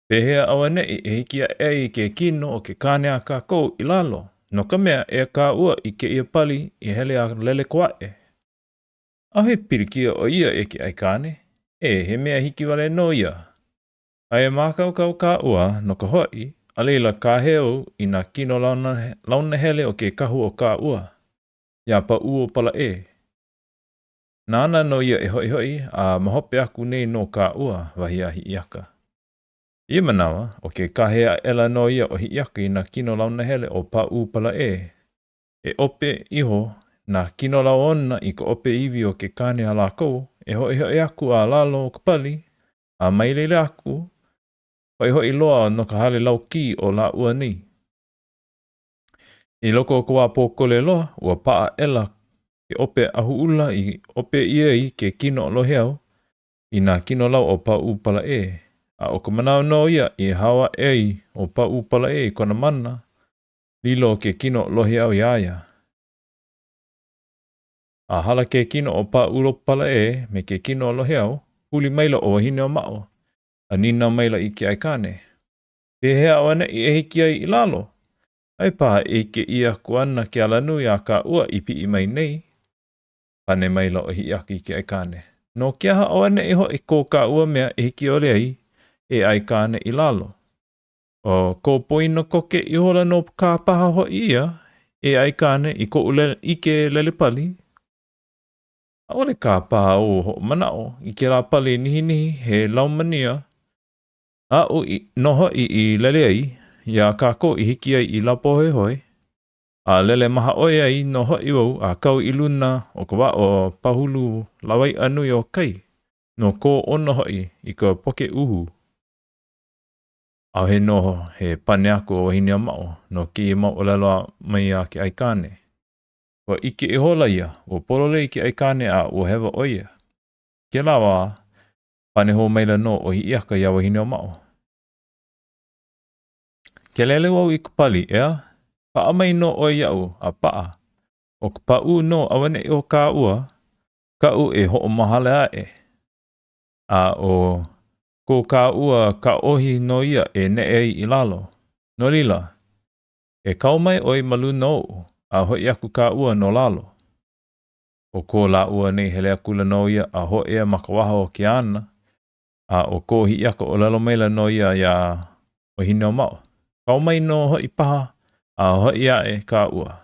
Pehea auaneʻi e hiki aʻe ai ke kino o ke kāne a kākou i lalo, no ka mea, eia kāua i kēia pali i hele a lele koaʻe? ʻAʻohe pilikia o ia e ke aikāne. E, he mea hiki wale nō ia. Aia mākaukau kāua no ka hoʻi, a laila kāhea au i nā kino launa hele o ke kahu o kāua, iā Pāʻūopalaʻē. Nāna nō ia e hoʻihoʻi, a ma hope aku nei nō kāua, wahi a Hiʻiaka. I ia manawa, ʻo ke kāhea aʻela nō ia o Hiʻiaka i nā kino launa hele o Pāʻūpalaʻē. E ʻope iho nā kino lau ona i ka ʻope iwi o ke kāne a lākou, e hoʻihoʻi aku a lalo o ka pali, a mai laila aku, hoʻihoʻi loa no ka hale laukī o lāua nei. I loko o ka wā pōkole loa, ua paʻa aʻela ke ʻope ʻahuʻula i ʻope ʻia ai ke kino o Lohiau i nā kinolau o Pāʻūpalaʻē, a ʻo ka manawa nō ia i hao aʻe ai ʻo Pāʻūpalaʻē i kona mana, lilo ke kino o Lohiau iā ia. A hala ke kino o Pāʻūpalaʻē me ke kino o Lohiau, huli maila ʻo Wahineōmaʻo a nīnau maila i ke aikāne. Pehea auaneʻi e hiki ai i lalo? Ai paha e ʻike ʻia aku ana ke alanui a kāua i piʻi mai nei. Pane maila ʻo Hiʻiaka i ke aikāne, No ke aha auaneʻi hoʻi ko kāua mea e hiki ʻole ai e aikāne i lalo? ʻO kō poina koke ihola nō kā paha hoʻi ia e aikāne i koʻu lele, ʻike lele pali. ʻAʻole kā paha ou hoʻomanaʻo i kēlā pali nihinihi he laumania Aʻu nō hoʻi i lele ai, iā kākou i hiki ai i Laupahoehoe, a lele mahaʻoi ai nō hoʻi wau a kau i luna o ka waʻa pahulu lawaiʻa nui o kai, no kō ʻono hoʻi i ka poke ʻuhū. ʻAʻohe nō he pane aku a Wahineōmaʻo no kēia mau ʻōlelo mai a ke aikāne. Ua ʻike ihola ia, ua pololei ke aikāne a ua hewa ʻo ia. Kēlā wā, Pane hou maila nō ʻo Hiʻiaka iā Wahineōmaʻo. Ke lele wau i ka pali, ʻeā? Paʻa mai nō ʻoe iaʻu a paʻa. ʻO ka pāʻū nō auaneʻi o kāua, kaʻu e hoʻomahale aʻe. A ʻo ko kāua kāʻohi nō ia e neʻe ai i lalo. No laila, e kau mai ʻoe ma luna oʻu, a hoʻi aku kāua no lalo. ʻO ko lāua nei hele akula nō ia a hōʻea ma ka waha o ke ana, a ʻo ko Hiʻiaka ʻōlelo maila nō ia iā Wahineōmaʻo, Kau mai nō hoʻi paha a hoʻi aʻe kāua.